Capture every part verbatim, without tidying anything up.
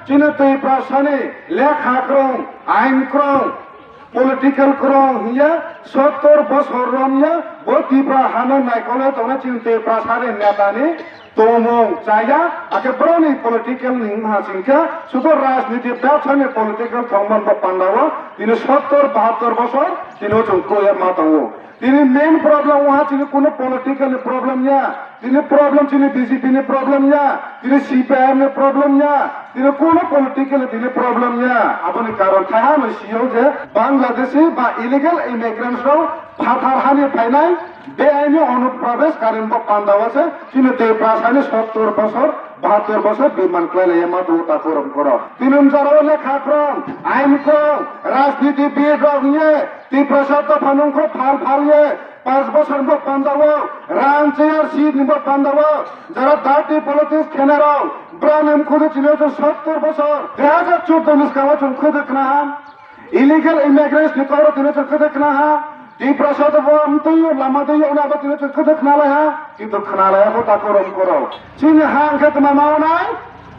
Chini Tiprasani lekha kwrwng, ain kwrwng, political kwrwng hiya sottor bosor romya bo Tipra hano naikolwi tongna chini Tiprasani netani tongmung chaya, ake boroni political ni wngha singkha, sudo rajniti bebsani political thongman bo pandao, tini sottor bahattor bosor tini o chwng kroya ma tongo. Tini main problem wngha chini kuno political ni problem ya, tini problem chini B J P ni problem ya, tini C P I M ni problem ya, tini kuno political ni tini problem ya. Aboni karon thaiha no sio je Bangladeshi ba illegal immigrants rok phathar hani phainai, beaini onuprabesh karin bo pandao se chini Tiprasani sottor bosor, bahattor bosor biman klai lai ma tongo takhuk romkhorok. Tini jora o lekha kwrwng, ain kwrwng, rajniti bid rok hiye Tiprasa dopha nungkho phal phal ye, panch bosor bo pandao, rang chair seat ni bo pandao, jara dirty politics khenarok, brani mkhudu chini o sottor bosor, dui hajar chuddo ni skang o chwng khudu khna ha, illegal immigrants ni kok rok tini chwng khudu khna ha, Tiprasa dopha amtwi lama twi yokna bo tini chwng khudu khna lai ha, kintu khna lai ha bo takhuk romkhorok. Chini ha hwnkhe tma ma wngnai,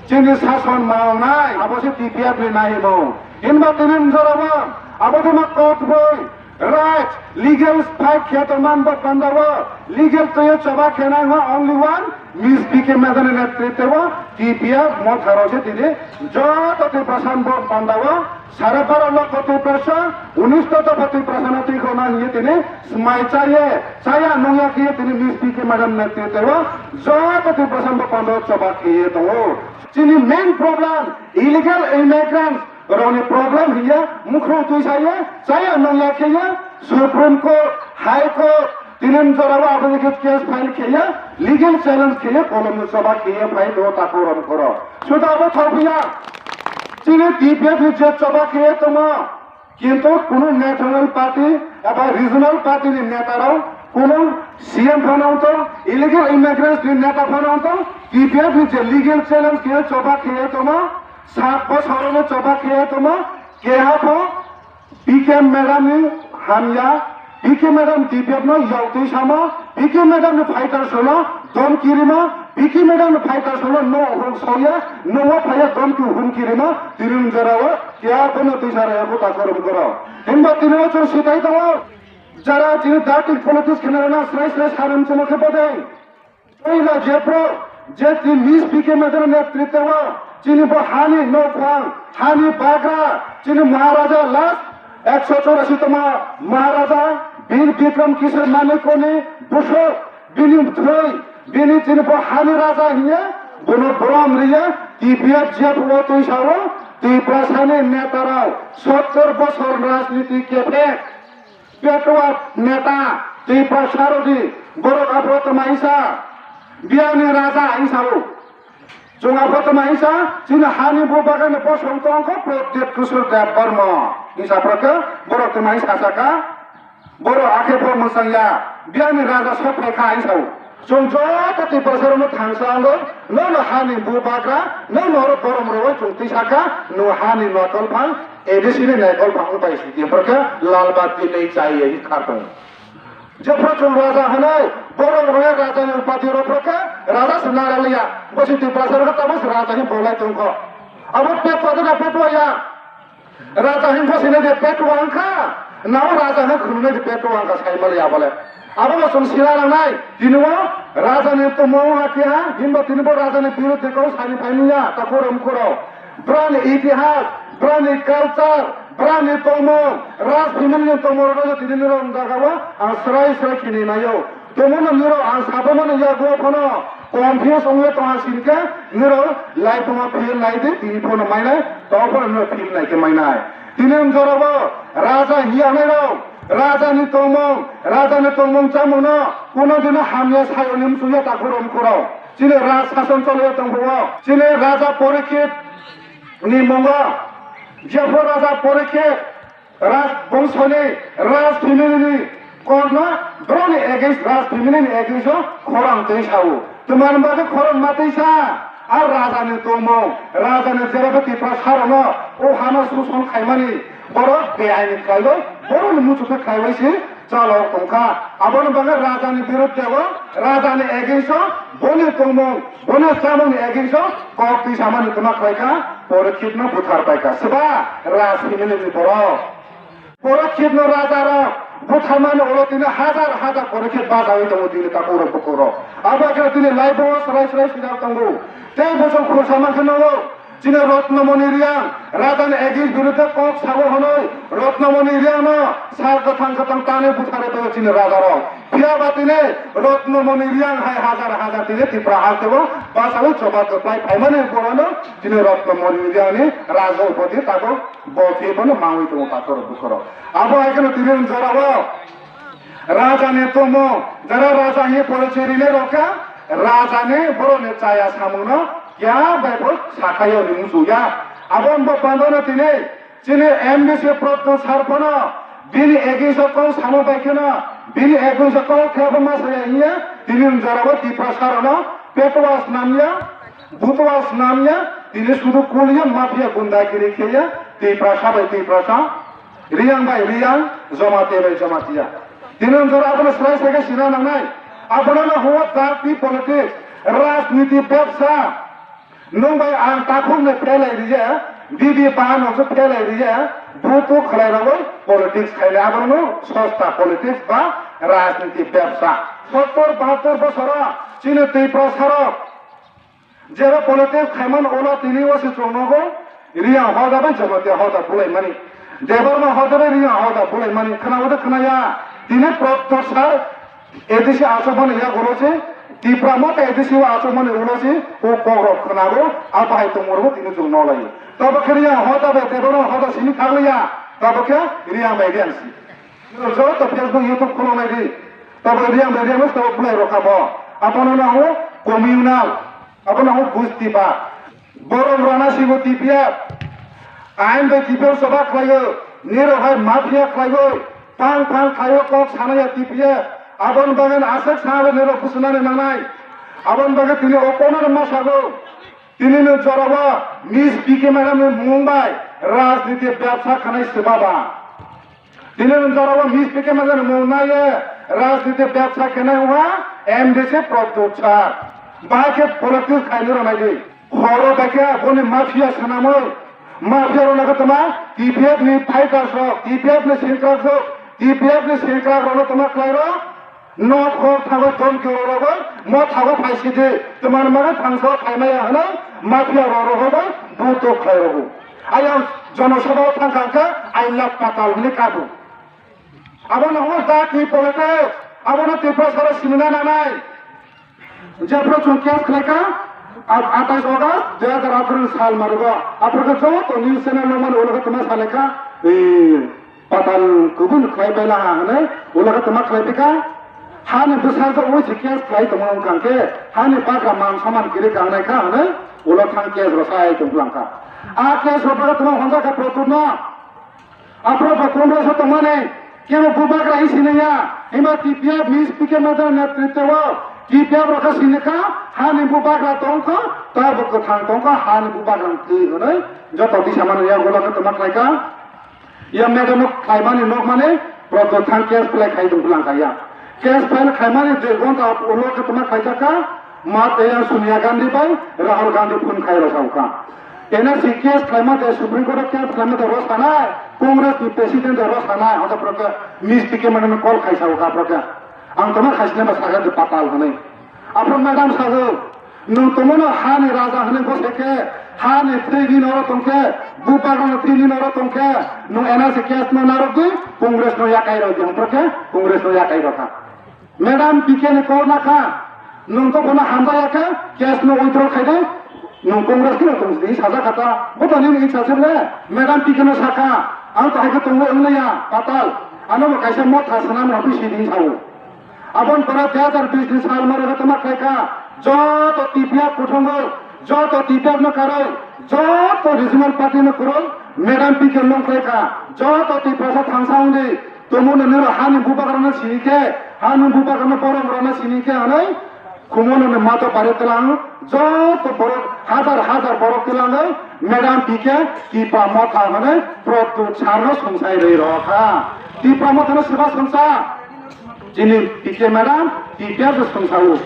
chini sason ma wngnai, abo se T P F ni nai bo. Hinba tini jora bo, abo tma kok boi, Right, legal fight khe tongma bo pandao, legal twiwi choba khenai wngkha only one, Miss B K Madam ni netritwo T P F Motha rok se tini joto Tiprasa bo pandao, sare baro lokho Tiprasa, unis to dopha Tiprasa no twi khona hiye tini smai chaye, chaya nungya khe tini Miss B K Madam netritwo joto Tiprasa bo pandao choba khe tongo. Chini main problem illegal immigrants rokni problem hiya, mukhro twi saya, chaya nongya kheya, Supreme Court, High Court, tini jorao application case file kheya, legal challenge kheya, kolomni choba kheya, phai do takhuk romkhorok. Suda abo thokphiya, chini T P F ni je choba kheya tongma, kintu kunu national party eba regional party ni neta rok, kunu C M phano wngtong, illegal immigrants ni neta phano wngtong, T P F ni je legal challenge kheya, choba kheya tongma, Sat bosor no choba khe tongma, keha pho P K madam ni hamya, P K madam T P F no yautwi sama, P K madam ni fighters no domki rima, P K madam ni fighters no no hung soya, no phaya domki humki rima, tini jora o keha pho no twi sara ya kho takhuk romkhorok. Hinba tini o chwng sitai tongo, jara tini dirty politics khenarokno srai srai sarim chwngno khe bodeng. Puila jephru je tini Miss P K Madam ni netritwo chini bo hani nokphang, hani bagra, chini Maharaja last ekso chorasi tongma Maharaja Bir Bikram Kishore Manikya ni busuk, bini thwi, bini chini bo hani raja hiye, bono borom riye, T P F jephru o twi sao, Tiprasa ni neta rok sottor bosor rajniti kephek. Petwa neta, Tiprasa rodi, borok aphro tma hisa, biyani raja hisa o. Chwng aphro tma hisa, chini hani bubagra ni bosong tongkho Pradyut Kishore Debbarma. Hisa phro khe, borok tma hisa saka, borok akhe pho mwsang ya, biyani raja sok phai kha hisa o. Chwng joto Tiprasa rokno thangsa ango, nono hani bubagra, nono oro borom rwui chwng tisa kha, nwng hani nokol phang, A D C ni nokol phang wng pai si, tei porkhe lal batti nei chai ye hi kha tong. Jephru chwng raja hwnwi, borom rwui raja ni upadi rw porkhe, raja se nara liya, bo si Tiprasa rok tamo se raja hi bolai tong kho. Abo petwa de na petwa ya. Raja hwnkha sini de petwa wngkha, nao raja hwnkha khulumnai de petwa wngkha saimali abole. Abono chwng sina nangnai, tini o raja ni tongmung wngkha keha, hinba tini bo raja ni biruddhe kok sani phaimanya, takhuk romkhorok. Brani itihas, brani culture, brani tongmung, raj family ni tongmung rok tini nirok jaga o ang srai srai khini naio. Tongmani nirok ang sabamani yago phano confuse wngwi tongha sinkhe nirok live phano feel nai di, tini phano mainai, tong phano nirok feel nai khe mainai. Tini wng jorabo raja hiya hwnairok, raja ni tongmung, raja ni tongmung chamungno kuno dino hamya sayoni mchuya takhuk romkhorok. Chini raj sason choliya tongphuru, chini raja Porikshit ni mungo, jepho raja Porikshit Raj bongso ni, Raj family ni kokno borok ni against, Raj family ni against o khorang twi sao. Twmani bagwi khorang ma twi sa, a raja ni tongmung, raja ni jera bw Tiprasa rok no o hano suson khaimani borok beaini khlai o, borok ni muchuk khe khlai bai se Chalok tongkha. Aboni bagwi rajani biruddhe o, rajani against o, boni tongmung, boni chamungni against o kok twi samani kwma khlaikha, Porokhitno buthar paikha. Swba Raj family ni borok. Porokhitno rajarok butharmani ulo tini hajar hajar Porokhit bachaui tongo tini takhuk rok bukhuk rok. Abo khe tini live o swrai swrai swijak tongo. Tei bwswk khursa mankhe nogo. Chini Ratnamani Reang, rajani against biruddhe kok sao hwnwi Ratnamani Reangno sal kwthang kwthang tanwi butharwi tongo chini rajarok. Phiya ba tini Ratnamani Reang hai hajar hajar tini Tipra hasteo bachaui choba kwplai phaimani borokno chini Ratnamani Reangni raja upadi tabuk bo khe bono mangwi tongo takhuk rok bukhuk rok. Abo hai kheno tini jorao Rajani tongmung, jara raja hiye porichoi rinai rokha, rajani borokni chaya samungno keha bai bo sakhaio hinwi chuya. Aboni bo bandano tini chini M D C Pradyot sir phano bini against o kok samo bai kheno, bini against o kok khe bo ma saya hiya, tini jorao Tiprasa rokno petwa snamya, butwa snamya, tini sudu kuliya mafia gundagiri kheya, Tiprasa bai Tiprasa. Riyang bai Riyang, Jamatia bai Jamatia. Tini jora abono swrai swrai khe sina nangnai. Abono no huo jati politics, rajniti, bebsa. Nwng bai ang takhuk no phelai riya, bibi bahan no phelai riya, butu khlai rogwi politics khaile abono no sosta politics ba rajniti bebsa. Sottor bahattor bosoro chini Tiprasa rok Jeba politics khaimani ulo tini o se chwng nogo, Riyang hoda bai Jamatia hoda bulaimani. Debbarma hoda bai Riyang hoda bulaimani. Khna ude khna ya, tini Pradyot sir A D C achukmani yagulo se, Tipra Motha A D C o achukmani ulo se, o kokrok khnago, a bahai tongmorogo tini chwng nolai. Tabo khe Riyang hoda bai Debbarma hoda simi khagliya, tabo khe Riyang bai Riyang si. Joto Facebook, YouTube khulongnai di. Tabo Riyang bai Riyang tabo bulai rokha bo. Abono nango communal. Abono nango gusti ba. Borok rana sigo T P F. Ain bai T P F soba khlaio. Nero hai mafia khlaio. Pang pang khlaio kok sanaya T P F. Abon bagan asek sabo nero busunani nangnai. Abon bagan tini okono masago. Tini no jorao Miss P K madam ni mung bai rajniti bebsa khanai se baba. Tini no jorao Miss P K madam ni mung nai ye rajniti bebsa khanai wa M D C Pradyot sir. Bahai khe politics khaini rw nai di. Horo bai khe boni mafia swnamwi. Mafia rw nai khe tama T P F ni fighters rok, T P F ni sengkrak rok, T P F ni sengkrak rok no tama khlai rw. Nok hor thago, tomki rogwi mo thago phai sidi, twmani bagwi thangsa phaimaya hwnwi mafia rok rohorwi buto khlai rogo. Ayang jonosabha o thangkha hwnkhe I love Patal hwnwi kabo. Abono hwnwi jati politics, abono Tiprasaro sinina nanai. Jephru chwng case khlaikha, a-, atais August dui hazar atharo ni sal marugo. Aphuru khe joto news channel no mani ulo khe tma salaikha, ee, Patal kubun khlai bai laha hwnwi, ulo khe tma khlai bikha? Hani bwsajak ui se case khlai tongma wngkha hwnkhe, hani bagra man saman kiri kangnai kha hwnwi, ulo thang case rw sai tong phlangkha. A case rw bagwi tongma honjak kha Pradyot no. Aphuru bo Congress o tongmani, kebo bubagra hi sinaya, hima T P F Miss P K Madam netritwo o, T P F rok khe sinikha, hani bubagra tongkha, tabo kwthang tongkha, hani bubagra twi hwnwi, joto disamani yagulo khe tongma khlaikha. Ya madam no khlaimani nokmani, Pradyot thang case file khai tong phlangkha ya. Case file khaimani dui ghonta ulo khe tma khaijak kha, ma tei yang Sonia Gandhi bai Rahul Gandhi phone khai rw sa kha. N R C case khlaima de Supreme Court o case khlaima de rw sanai, Congress ni president de rw sanai, hwnkhe borok khe Miss P K madam no call khai sa kha borok khe. Ang tma khaisina ba sakha de Patal hwnwi. Aphuru madam sago, Nwng tongmano hani raja hwnwi bwsai khe, hani thwi nini oro tong khe, bubagrano thwi nini oro tong khe, nwng N R C case no narwkdi, Congress no yakai rw di, hwnphro khe Congress no yakai rw kha. Madam P K ni kok na kha, nwng to bono hamjaya khe, case no withdraw khai di, nwng Congress kheno tong di, sajak kha ta, bo to nini itsa se le, Madam P K no sa kha, ang to hai khe tongwi wng liya, Patal, ano bo kaisa motha swnam rw phi si di sa o. Aboni pore dui hazar bish ni sal mare tama khlaikha, joto T P F kuthumwi, joto T P F no karwi, joto regional party no kwrwi, Madam P K lung khlaikha, joto Tiprasa thangsa wngdi, tumuni niro hani bubagrano sini khe, hani bubagrano borok rwna sini khe hwnwi, Khumulwngni mato bari tlang, joto borok, hajar hajar borok twlangwi, Madam P K Tipra Motha hwnwi Pradyot sir no sungsai rwi rw kha. Tipra Motha no swba sungsa, Chini P K madam, T P F se songsago.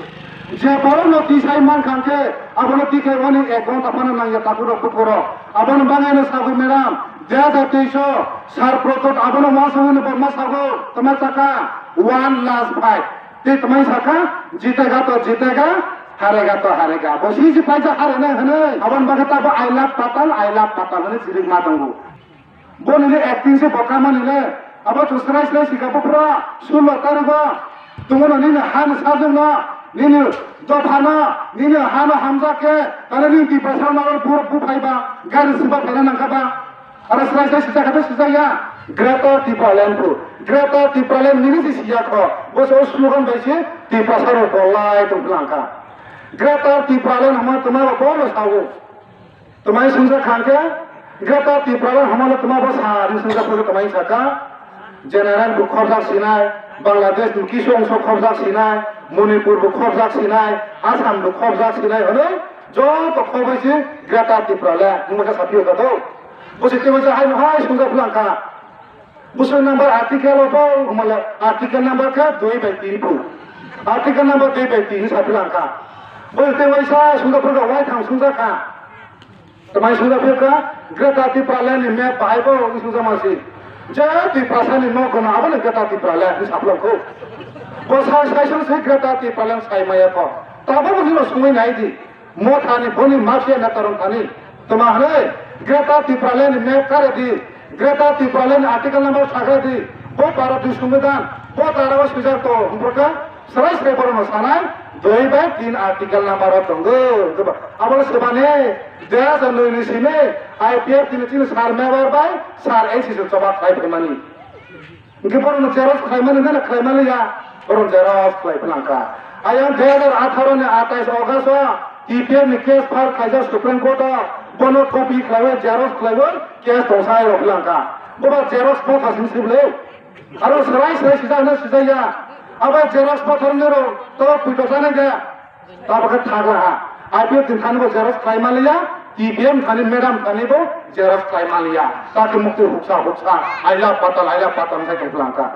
Je borokno tisai mankha khe, abono tikhlai mani account aphano nangya takhuk rok bukhuk rok. Aboni bagwi no sagwi madam, dui hajar teis o sar protot abono ma songwi no ma sago, tama saka one last fight. Tei tama saka, jitega to jitega, harega to harega. Bo si si paisa harene hene, aboni bagwi tabo I love Patal, I love Patal hene sirik ma tongo. Bo nini acting se bo kamani le. Abo chwng srai srai sika buphra, sullo tarik o. Tongo no nini ha ni sajwk no, nini dopha no, nini ha no hamjak khe, tale nini Tiprasa no bu, bu phai ba, gari siba phaina nangkha ba. Aro srai srai sijak kha tei sijak ya. Greater Tipraland bu. Greater Tipraland nini se siya kho. Bo se o slogan bai se Tiprasa rok bolai tong phlang kha. Greater Tipraland hwnma tongma bo bono sago. Twmai swngjak kha hwnkhe, Greater Tipraland hwnmano twma bo sa, hinwi swngjak phuru twmai sakha, General bo khorjak sinai, Bangladesh ni kisu ongso khorjak sinai, Manipur bo khorjak sinai, Assam bo khorjak sinai hwnwi joto khobwi si Greater Tipraland hwnwi khe saphiyokha do. Bo se twibaisa haino hai swngjak phuru ang kha. Bwswk number article o bo, umale article number khe dui bai tin phu. Article number dui bai tin sa phila kha. Bo tei waisa sungja phuru wai thang sungja kha. Tamai sungja phuru kha, Greater Tipraland ni map bahai bo sungja ma si. Je Tiprasa ni nok gana abo ni Greater Tipraland ni sa phila kho. Bo sai sai sung se Greater Tipraland sai maya kho. Tabo bo ni no sungwi nai di. Mo thani boni mafia neta rong thani. Toma hwnwi Greater Tipraland ni map kare di, Greater Tipraland ni article number sakra di, bo Bharat ni Songbidan, bo dara o swijak to hwnphrwkha, srai srai borok no sanai, dui bai tin article number o tongo. Abo swbani dui hajar noi ni simi I P F tini chini sar member bai sar A C C choba khlai phaimani. Hingke borokno xerox khlaimani hwnkheno khlaimaliya, borok xerox khlai phlangkha. Ayang dui hajar atharo ni atais August o T P F ni case file khlaijak Supreme Court o, bono copy khlaiwi xerox khlaiwi case tongsa airok phlangkha. Boba xerox motha sing sibole. Aro swrai swrai sijak hwnwi sijakya. Abo xerox motha rwngnai rok to puito sanai de. Tabokhe thaglaha. I P F ni thani bo xerox khlai maliya, T P M thani madam thani bo xerox khlai maliya. Takhe mukti huksa huksa, I love Patal, I love Patal sai tong phlangkha.